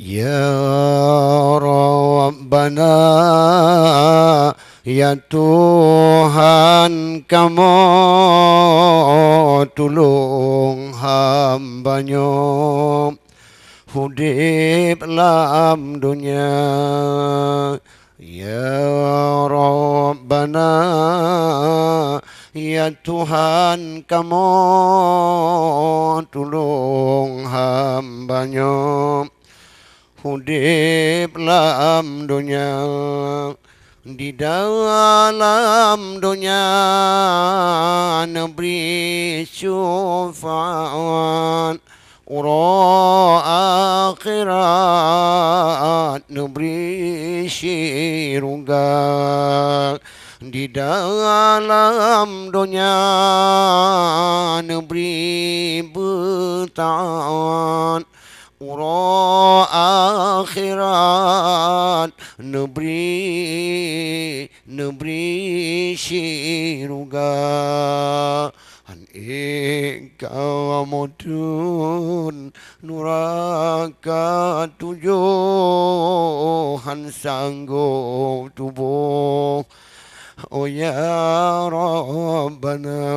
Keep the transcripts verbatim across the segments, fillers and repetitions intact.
Ya Rabbana, ya Tuhan kamoe, tulông hamba nyoe udép lam donya. Ya Rabbana, ya Tuhan kamoe, tulông hamba nyoe udép lam donya. Di dalam donya neubri syufaat, uroe akhirat neubri syeuruga. Di dalam donya neubri beutaat, uroe akhirat neubri, neubri syeuruga. Han ék kamoe thon nuraka tujoh, han sanggob tuboh. Oh ya Rabbana,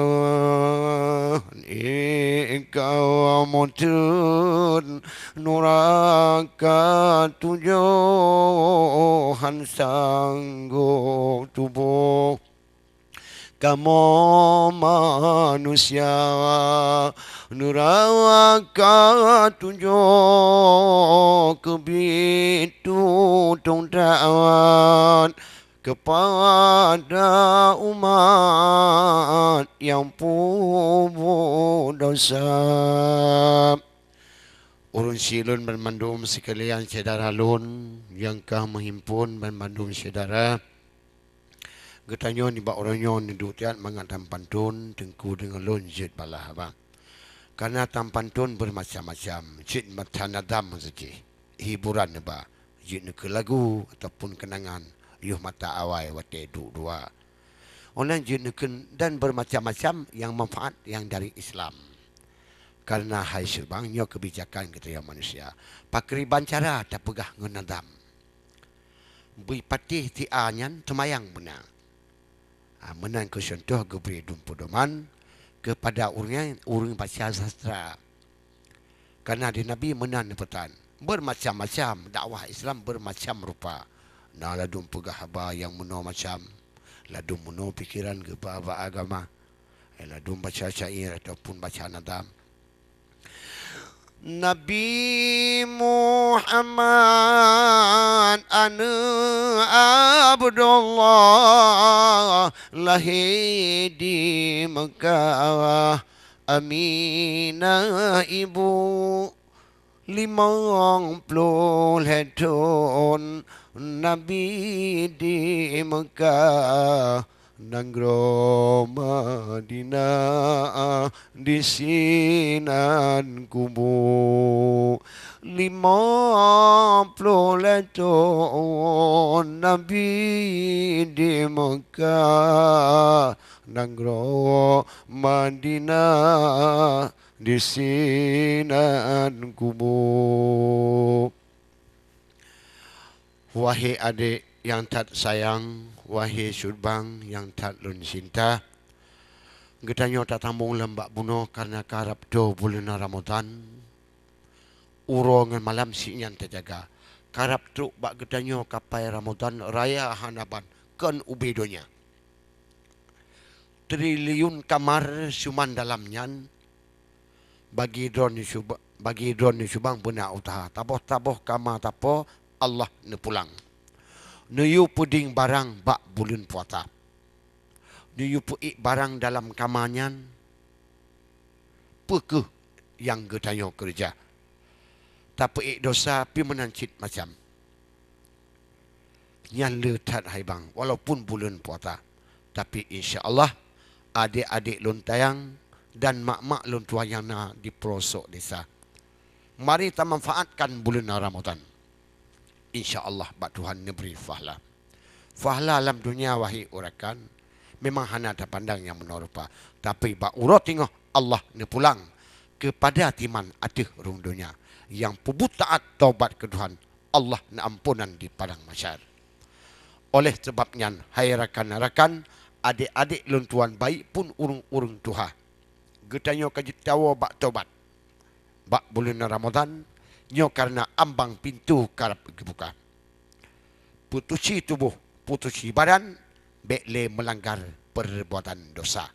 han ék kamoe thon nuraka tujoh, han sanggob tuboh. Kamoe manusia nuraka tujoh, keubiet tutong that keupada umat nyang peubuet desya. Ureuëng syik lôn banmandum sikalian syedara lôn nyang ka meuhimpon banmandum syedara, geutanyoe nibak uroe nyoe neuduek that mangat tampantôn Teungku deungon lôn jeuet balaih haba. Kareuna tampantôn beureumacam-macam, cit mata nadam saja, hiburan neuba, jeuet neukeue lagu ataupun keunangan yoh mata awai watée duek dua. Óh lheueh jeuet neukeue dan beureumacam-macam nyang manfaat nyang dari Islam. Kareuna hai seubang nyoe keubijakan geutanyoe manusia, pakriban cara tapeugah ngon nadam. Bui patéh tié nyan teumayang beuna. Ha, meunan keuh cuntoh geubri dum peudoman keupada ureuëng, ureuëng baca sastra. Kareuna di Nabi meunan neupeutan, beureumacam-macam dakwah Islam beureumacam rupa. Na ladum peugah haba nyang meunoe macam, ladum meunoe pikeran geuba bak agama, ladum baca syair ataupun baca nadam. Nabi Muhammad aneuëk Abdullah lahé di Meukah, Aminah ibu limong ploh lhée thon Nabi di Meukah, nanggroe Madinah disinan kubu. Limong ploh lhée thon Nabi di Meukah, nanggroe Madinah disinan kubu. Wahé adék nyang that sayang, wahé seubang nyang that lôn cinta, geutanyoe tatamong lam bak bunoe kareuna karab toe buleuen Ramadhan. Uroe ngon malam syiek nyan tajaga. Karab trok bak geutanyoe kapai Ramadhan raya hana ban kon ubé donya. Triliun kamar suman dalam nyan, bagi droeneuh subang beuna utaha. Taboh-taboh kama tapo, Allah neupulang. Neuyue peuding barang bak buleuen puasa. Neuyue peuék barang dalam kama nyan. Peu kheueh nyang geutanyoe keureuja? Tapeuék desya pih meunan cit macam. Nyan le that hai bang, walaupun buleuen puasa. Tapi insya Allah, adék-adék lôn sayang dan mak-mak lôn tuha nyang na di peulosok desa, mari tamanfaatkan buleuen Ramadhan. Insya Allah bak Tuhan neubri fahla. Fahla lam donya wahé urakan memang hana tapandang nyang meunoe rupa, tapi bak uroe teungoh Allah neupulang keupada timan ateueh rhueng donya. nyang peubuet taat taubat keu Tuhan, Allah na amponan di padang mahsyar. Oleh sabab nyan, hai rakan-rakan, adék-adék lôn tuan, baik pun ureuëng-ureuëng tuha, geutanyoe ka jeuet tawoe bak taubat bak buleuen Ramadhan nyoe, kareuna ambang pintoe karab geubuka. Putusi tuboh, putusi badan, bék lé meulanggar peurbuatan dosa.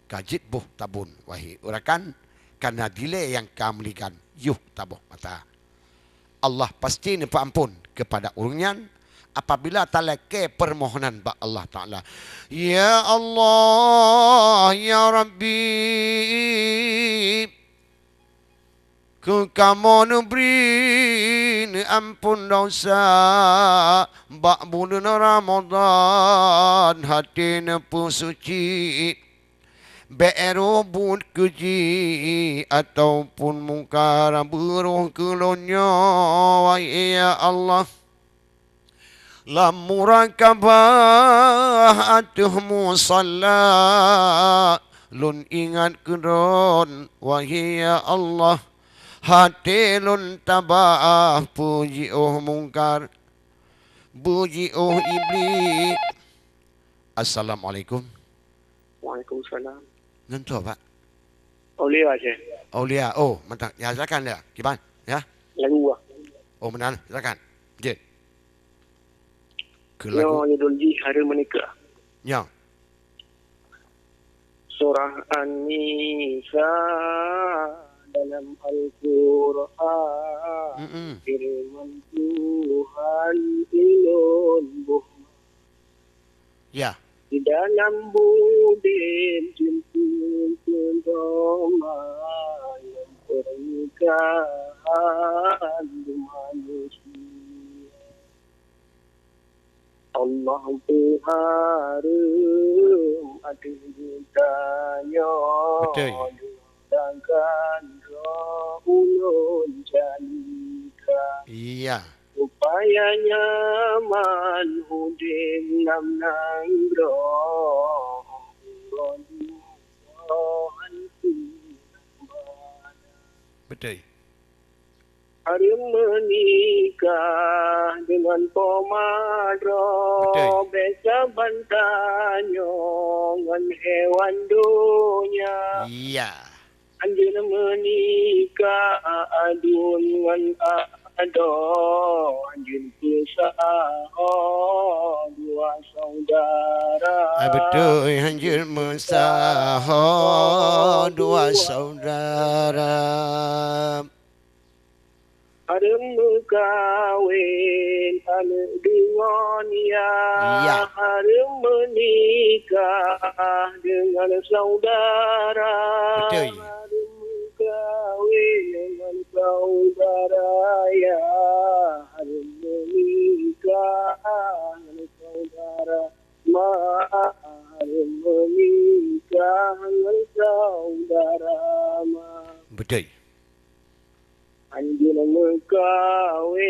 Ka jeuet boh tabon, wahé rakan, kareuna dilée nyang ka meuligan yoh taboh mata. Allah pasti neupeuampon keupada ureuëng nyan apabila talakée peurmohonan bak Allah Taala. Ya Allah, ya Rabbi, keu kamoe neubri neuampon dosa bak buleuen Ramadhan, até neupeusuci. Bék roh buet keuji ataupun mungkar beuroh keu lôn nyoe, wahé ya Allah. Lam murakabah ateueh musalla, lôn ingat keu droen, wahé ya Allah. Até lôn tabah peujiôh mungkar, beujiôh Iblis. Assalamualaikum. Waalaikumsalam. Ngon soe, Pak? Aulia, Syekh. Aulia. Oh, mantap. Ya, silakan ya. Kiban, ya. Lagu ah. Oh, meunan. Silakan. Jeuet. Keu lagu. Nyoe judul jih Hareuem Meunikah. Ya. Surah An-Nisa dalam Al-Qur'an. Mm-mm. Firman Tuhan, ulôn boh Ya. Di dalam budem jeumpung peudoma, ngon peurnikahan manusia. Allah peuhareuem ateueh geutanyoe. Beutôi. Dua rakan droe ulôn jalita. Iya. Supaya nyaman udeb lam nanggroe. Beutôi. Hareuem meunikah deungon poma droe. Beutôi. Bék saban tanyoe ngon hewan donya. Iya. Hanjeuet meunikah aduen ngon adoe, hanjeuet peusahoe dua saudara. Ah, beutôi, hanjeuet meusahoe dua saudara. Hareuem meukawen aneuk deungon yah. Iya. Hareuem meunikah deungon saudara. Beutôi. Hareuem meukawen deungon saudara yah. Hareuem meunikah ngon saudara ma. Hareuem meunikah ngon saudara ma. Beutôi. Hanjeuet meukawen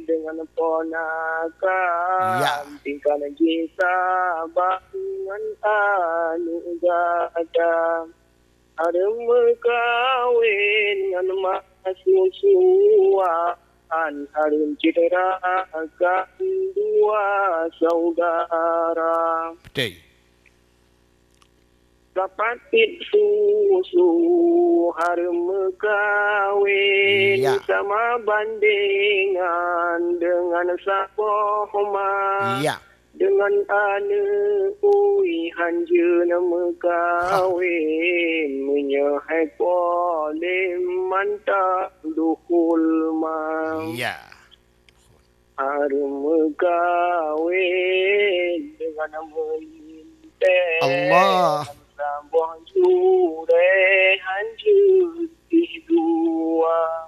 deungon ponakan. Ya. Tingkat jih saban ngon aneuk gata. Hareuem meukawen ngon ma susuan. Hareuem cit rakan dua saudara. Beutôi. Sapat tiep susu hareuem meukawen. Iya. Sama bandengan deungon saboh ma. Iya. Deungon aneuk ui hanjeuet meukawen. Meunyoe hai polém mantong duhul ma. Iya. Hareuem meukawen deungon meulintèe. Allah. Saboh jurèe hanjeuet jih dua.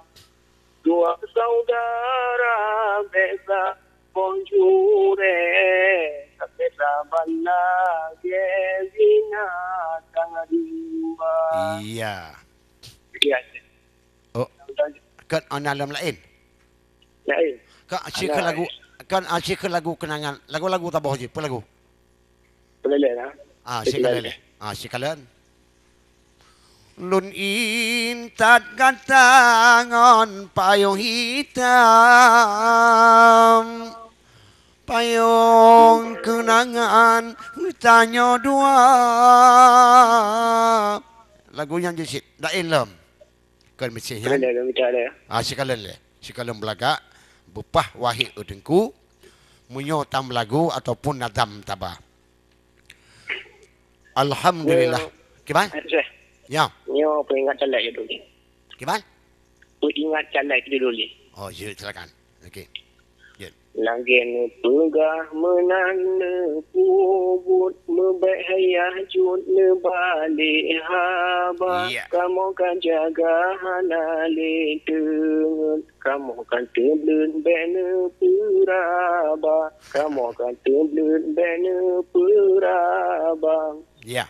Dua saudara bèk saboh jurèe, tapi saban lagèe binatang rimba. Iya. Iya. Oh, kan ana lom laén. Laén. Kan asyik lagu, kan asyik lagu kenangan, lagu-lagu taboh jih, peue lagu? Peuléleh lah. Ah, sikalon. Ah, sikalon. Lôn intat gata ngon payong hitam, payong keunangan tanyoe dua. Lagu nyan jeuet cit, laén lom. Kon meusti nyan. Ada, ada, ada. Ah, sikalon lé. Sikalon beulagak, beupah wahé u teungku, meunyoe tam lagu ataupun nadam taba. Alhamdulillah. Nyoe, kiban? Eh, Syekh. Ya. Nyoe peuingat caleg judul nyoe. Kiban? Peuingat caleg judul nyoe. Oh, ya, silakan. Okey. Ya. Lagèe neupeugah meunan neupeubuet, meubèk hayah jeuet neubalek haba. Ya. Kamoe ka jaga hana lé teungeut. Kamoe ka teubleuet bèk neupeuraba. Kamoe ka teubleuet bèk neupeuraba. Ya.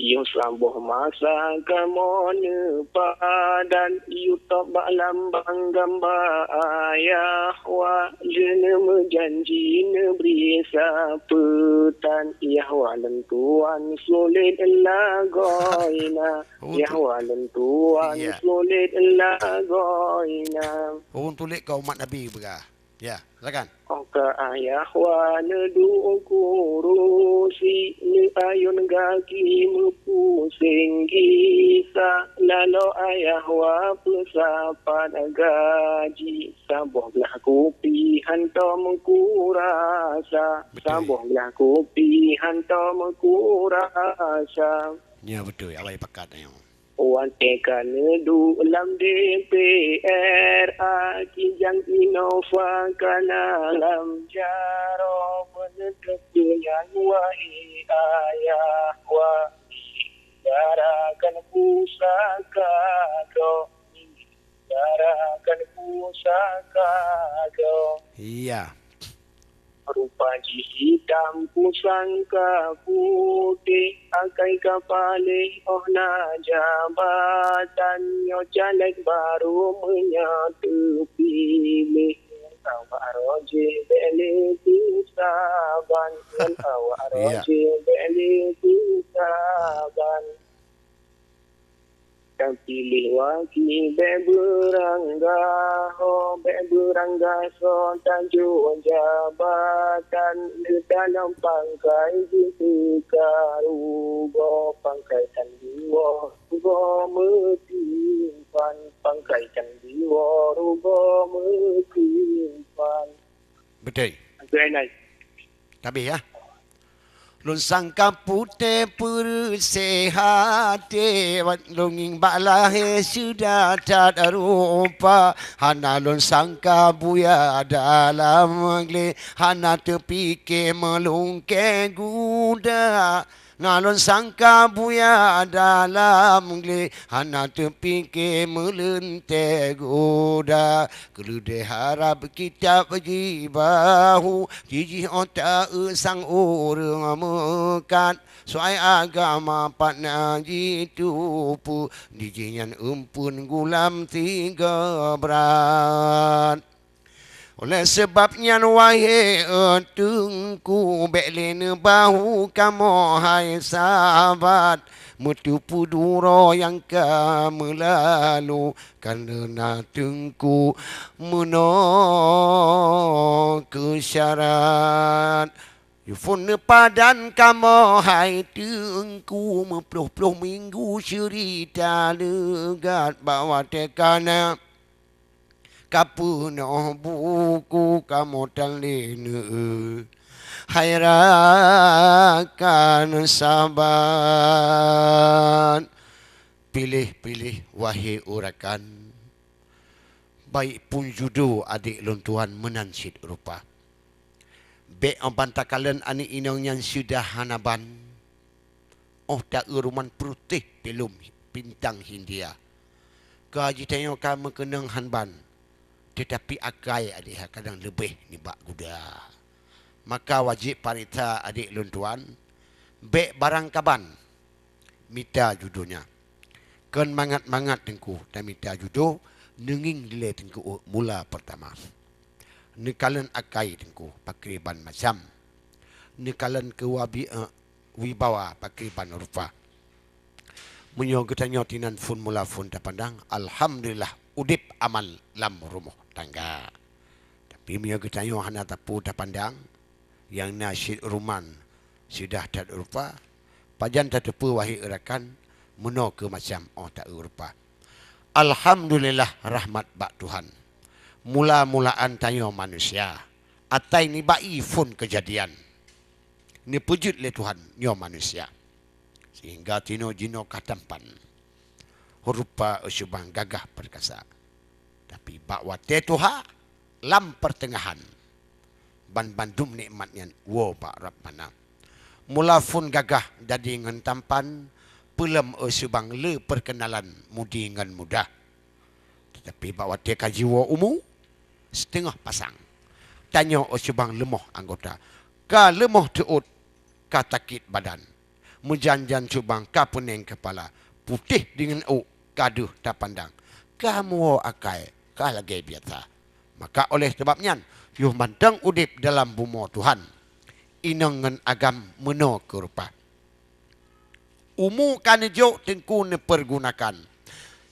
Yoh saboh masa kamoe neupadan, yue tôb bak lambang gamba ayah wa. Lheueh neumeujanji neubri sapeutan, yah wa lôn tuan sulet lagoina. Oh, yah tu- wa lôn tuan, ya, sulet lagoina. Ureueng tulék keu umat Nabi peugah. Ya, silakan. Oka ayah wa neuduek kurusi, neuayôn gaki meupuseng gisa, lalo ayah wa peusapat gaji, saboh glah kupi hantom kurasa. Betul. Saboh glah kupi hantom kurasa. Ya, betul. Awai pakat nyoe. Watèe ka neuduek lam D P R A, kijang Innova ka na lam jaroe, beuneuteuk nyan wahé ayah wa. Dara kan pusaka droe, dara kan pusaka droe. Iya. Rupa jih hitam, pusangka putéh, akai ka paléh óh na jabatan. Nyoe caleg barô meunyoe teupiléh, ngon awak roh jih bèk lé teusaban, ngon awak roh, iya, jih bèk lé teusaban. Tapiléh waki bèk beurangga ho, bèk beurangga soe tajok jabatan, geutanam pangkai jih teuka rugoe, pangkai tan jiwoe rugoe meutimpan, pangkai tan jiwoe rugoe meutimpan. Beutôi. Beutôi, Nai. Tabeh, ya. Lôn sangka putéh peureusé até, lôn ngieng bak lahé seudah that rupa. Hana lôn sangka buya dalam glé, hana teupike meulungkée guda. Na lôn sangka buya dalam glé, hana teupike meuleuntée guda. Keuleudée harab kitab jibahu, jijih ota eusang ureuëng meukat. Soai agama pat na jitupeue, jijih nyan eumpun gulam tiga brat. Oleh sebab nyan, wahé teungku, bék lé neubahu kamoe hai sabat, meuteupeue duroe nyang ka meulalu, kareuna teungku meunoe keu syarat. Phon neupadan kamoe hai teungku, meuploh-ploh minggu seurita leugat bak watée kana. Ka peunoh buku kamoe tan lé neueu, hai rakan sabat. Piléh-piléh, wahé urakan, baik pun judo adék lôn tuan meunan cit rupa. Bék ban takalon aneuk inong nyan seudah hana ban. Óh ta-eu ruman prutéh tilom bintang Hindia. Ka jitanyoe ka meukeunong han ban, teutapi akai adék kadang leubeh nibak guda. Maka wajéb pareksa adék lôn tuan, bék barang kaban mita judo nyan. Kon mangat-mangat teungku tamita judo, neungieng dilée teungku mula peurtama. Neukalon akai teungku pakriban macam. Neukalon keuwabi-, eh, wibawa pakriban rupa. Meunyoe geutanyoe tinan phon mula phon tapandang, alhamdulillah udeb aman lam rumoh tangga. Tapi meunyoe geutanyoe hana tapeue tapandang, nyang na cit ruman sidah that rupa, pajan tateupeue wahé rakan, meunoe keu macam óh ta-eu rupa. Alhamdulillah rahmat bak Tuhan. Mula-mulaan tanyoe manusia, atai nibak ié phon keujadian. Neupeujeuet lé Tuhan nyoe manusia. Sehingga tinoe jinoe ka tampan rupa eusubang gagah peurkasa. Tapi bak watée tuha lam peuteungahan, banmandum nikmat nyan woe bak Rabbana. Mula phon gagah jadi ngon tampan, peulom eusubang le peurkeunalan mudi ngon mudah. Tetapi bak watée ka jiwoe umu, siteungoh pasang. Tanyoe eusubang leumoh anggota, ka leumoh teuôt, ka takit badan. Meujan-jan cubang ka peuneng keupala, putéh deungon ôk ka deuh tapandang. Ka muwoe akai ka lagée biasa. Maka oleh sabab nyan, yoh mantong udeb dalam bumoe Tuhan, inong ngon agam meunoe keu rupa. Umu ka neujok teungku neupeurgunakan.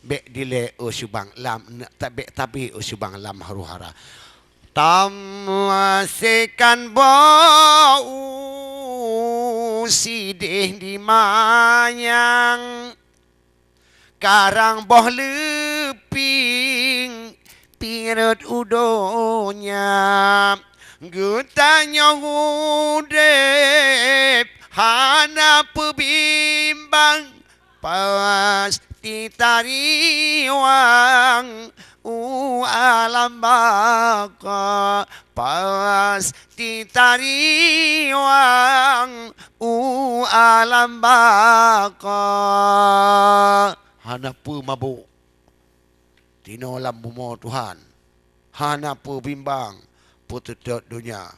Bék dilée eusubang lam, ne-, ta-, bék tabi eusubang lam huru-hara. Tamasikan bau sideh di manyang, karang boh leuping pirot u donya. Geutanyoe udeb hana peubimbang, pasti tariwang u alam baka, pasti tariwang u alam baka. Hana peue mabök tinoe lam bumoe Tuhan, hana peue bimbang peuteutôt donya,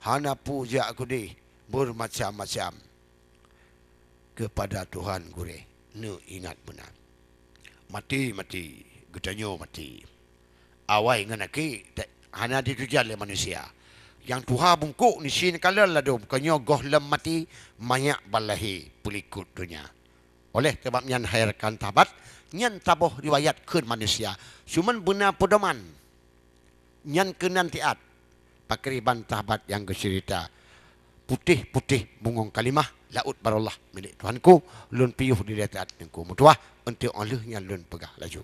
hana peue jak keudeh, beumacam-macam. Keupada Tuhan gurée neuingat beuna. Maté, maté, geutanyoe maté. Awai ngon akhé ta-, hana jitujan lé manusia. Nyang tuha bungkôk nisi neukalon ladôm, keunyoe gohlom maté, manyak ban lahé peulikot donya. Oleh sabab nyan hai rakan sahabat, nyan saboh riwayat kheun manusia, cuman beuna peudoman. Nyan keunan siat pakriban sahabat nyang geuceurita, putéh-putéh bungöng kalimah laôt barallah milék Tuhanku. Lôn piôh di siat Teungku meutuah, eunteuk óh lheueh nyan lôn peugah laju.